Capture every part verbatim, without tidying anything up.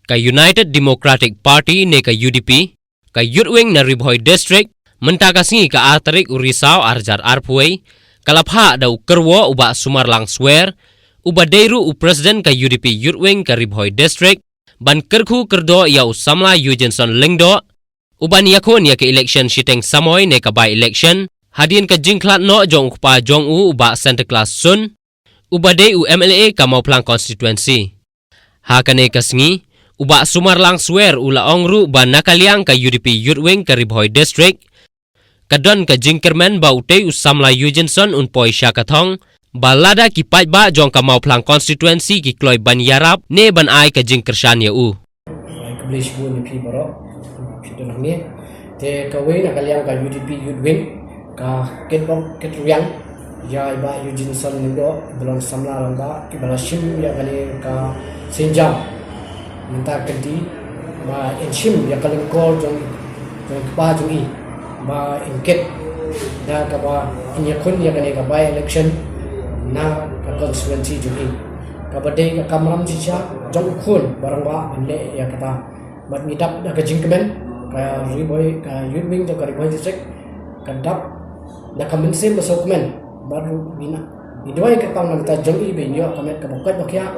Ka United Democratic Party ne ka U D P, ka Youth Wing na Ri Bhoi District, mynta ka sngi ka ar tarik u Risaw ar hajar arphew wei, ka la phah da u kyrwoh u Bah Sumarlang Swer, uba dei ruh u President ka U D P Youth Wing ka Ri Bhoi District, ban kyrkhu kyrdoh ïa u samla Eugenson Lyngdoh, uban ïakhun ïa ka election shiteng samoi ne ka by-election, hadien ka jingkhlad noh jong u kpa jong u u Bah Santa Claus Sun, uba dei u M L A ka Mawphlang constituency. Ha kane ka sngi, u Bah Sumarlang Swer u la ong ruh ba na ka liang ka U D P Youth Wing ka Ri Bhoi District, ka don ka jingkyrmen ba utei u samla Eugenson un poi sha ka thong, ba lada ki paidbah jong ka Mawphlang constituency ki kloi ban ïarap ne ban ai ka jingkyrshan ïa u. Ai, khublei shibun ïa phi baroh, phi don hangne. Te kawei na ka liang ka U D P Youth Wing, ka kitbok kitrwiang ïa i Bah Eugenson Lyngdoh, ba long samla rangbah, kiba la shim ïa kane ka sienjam mynta ka kynti, ba in shim ïa ka lyngkor jong, jong i kpa jong i, ba in kit da kaba in ïakhun ïa kane ka by-election na ka constituency jong i, kaba dei ka kamram shisha jong u khun ba rangbah ban leh ïa kata. Bad ngi dap da ka jingkmen, ka Ri Bhoi, ka Youth Wing jong ka Ri Bhoi District, ka dap da ka mynsiem ba sngewkmen. Bad ruh ngi na, ngi duwai kyrpang na ka bynta jong i ba in ïoh ka met kaba koit ba khiah,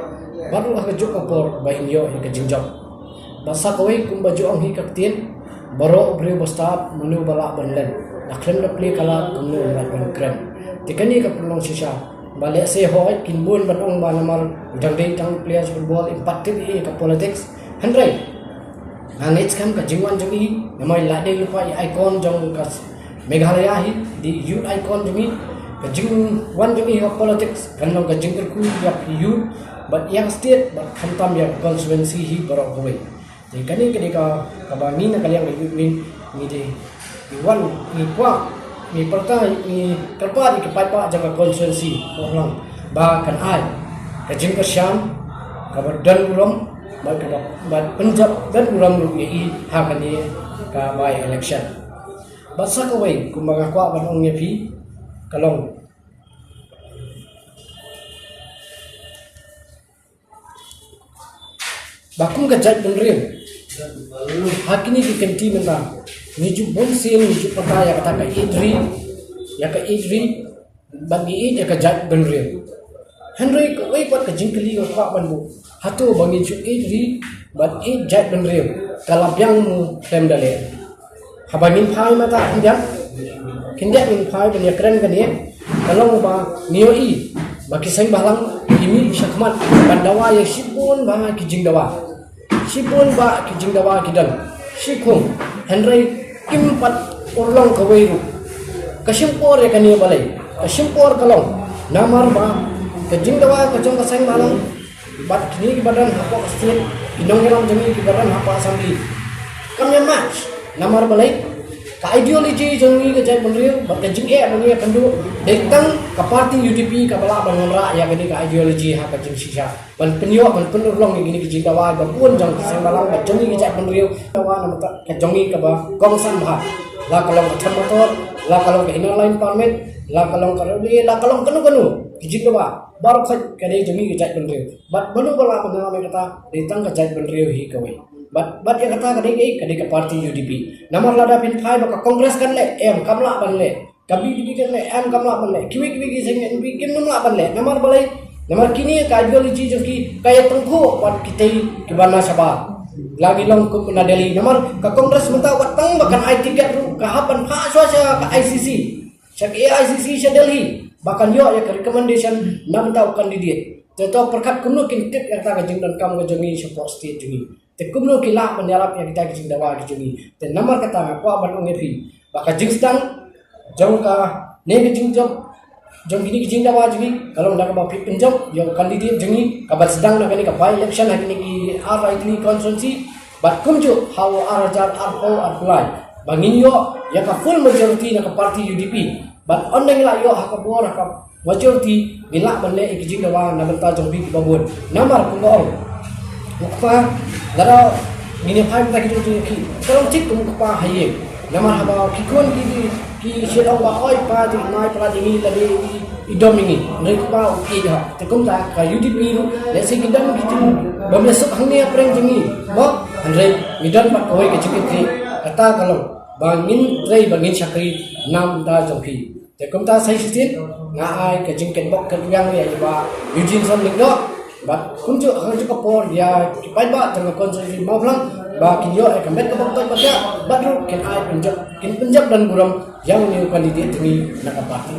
bad ruh ha kajuh ka por ba in ïoh ïa ka jingjop. Bad sa kawei kumba ju ong hi ka ktien, baroh u briew ba stad, mano ba lah ban len? La khlem da plie ka lad, kumno un lah ban kren? Te kane ka pynlong shisha ba lehse hooid kin bun ban ong ba namar dang dei tang players football, im pat tip ïa ka politics. Hynrei nga ngeit skhem ka jingwan jong i, namar i la dei lypa i icon jong ka Meghalaya hi, dei youth icon jong i. Ka jingwan jong i ha politics kan long ka jingkyrkhu ïa ka youth, bad ïa ka state, bad khamtam ïa ka constituency hi baroh kawei. Te kane ka dei ka, kaba ngi na ka liang ka Youth Wing ngi dei, ngi wan, ngi kwah, ngi pyrta, ngi kyrpad ïa ki paidbah jong ka constituency Mawphlang ba kan ai ka jingkyrshan kaba don burom, bad kaba, bad pynjop don burom ruh ïa i ha kane ka by-election. Bad sa kawei kumba nga kwah ban ong ïa phi, ka long ba kum ka jaitbynriew, ha kine ki kynti mynta, ngi ju bun sien ngi ju pyrta ïa kata ka ïeit ri, ïa ka ïeit ri, bad ngi ïeit ïa ka jaitbynriew. Hynrei kawei pat ka jingkylli nga kwah ban buh, hato ba ngi ju ïeit ri bad ïeit jaitbynriew, ka la biang mo khlem da leh? Haba ngin phai mynta khyndiat, khyndiat ngin phai ban ïakren kane, ka long ba ngi ïohi ba ki seng bhalang ki mih shakhmat ban dawa ïa shibun bha ki jingdawa, shibun bha ki jingdawa ki don shikhung, hynrei kim pat urlong kawei ruh. Ka shim por ïa kane balei? Ka shim por ka long namar ba ka jingdawa ka jong ka seng bhalang bad kine kiba don hapoh state, ki nongïalam jong ngi kiba don hapoh assembly, kam ïa match. Namar balei? Ka ideology jong ngi ka jaitbynriew bad ka jingeh ba ngi ïakynduh, dei tang ka party U D P kaba lah ban wanrah ïa kane ka ideology ha ka jingshisha, ban pynïoh, ban pynurlong ïa kine ki jingdawa ba bun jong ki seng bhalang bad jong ngi ki jaitbynriew. Dawa namar ka jong ngi kaba kongsan bha, la ka long ka them motor, la ka long ka Inner Line Permit, la ka long ka railway, la ka long kano kano ki jingdawa. Baroh khoit ka dei jong ngi ka jaitbynriew. Bad mano ba lah ban ïalam ïa kata? Dei tang ka jaitbynriew hi kawei. Bad, bad ïa kata ka dei kaei? Ka dei ka party U D P. Namar lada phin phai ba ka Congress kan leh, em, kam lah ban leh. Ka B J P kan leh, em, kam lah ban leh. Kiwei kiwei ki seng N P P kim lah ban leh. Namar balei? Namar kine ka ideology jong ki ka ïatyngkhuh bad kitei kiba na shabar. La ngi long kum na Delhi. Namar ka Congress mynta wat tang ba kan ai ticket ruh ka hap ban phah shuwa sha ka I C C, sha ka A I C C sha Delhi, ba kan ïoh ïa ka recommendation na bynta u candidate. Te to pyrkhat kumno kin tip ïa kata ka jingdonkam ka jong ngi shapoh state jong ngi. Te kumno ki lah ban ïarap ïa kita ki jingdawa ki jong ngi. Te namar kata nga kwah ban ong ïa phi ba ka jingsdang jong kane ka jingjop jong kine ki jingdawa jong ngi ka long da kaba phi pynjop ïa u candidate jong ngi kaba sdang na kane ka by-election ha kine ki ar lai tylli constituency. Bad kumjuh ha u ar hajar arphew arphew lai ba ngin ïoh ïa ka full majority na ka party U D P. Bad ynda ngi la ïoh ha ka bor ha ka majority, ngi lah ban leh ïa ki jingdawa na bynta jong phi kiba bun. Namar kumba ong u kpa, lada ngin ïa phai bynta ki jong ki, ka long thik kum u kpa ha ïing. Namar haba ki khun ki ki shu ong ba oi pa, ti mai pa ti ngi la dei i dom ngi. Ngi pa u ki ha. Te kumta ka U D P ruh lehse ki dom ki jing bym ïasuk hangne ha pdeng jong ngi. Mo, hynrei ngi don pat kawei ka jingkitkhlieh, kata ka long ba ngin trei, ba ngin shakri na ka bynta jong phi. Te kumta sa shisien nga ai ka jingkynbok kynriang ïa i Bah Eugene Shem Lyngdoh bad kumjuh ha kajuh ka por ïa ki paidbah jong ka constituency Mawphlang ba kin ïoh ïa ka met ka bok, ka bok bad ruh kin ai pynjop, kin pynjop don burom ïa une u candidate jong ngi na ka party.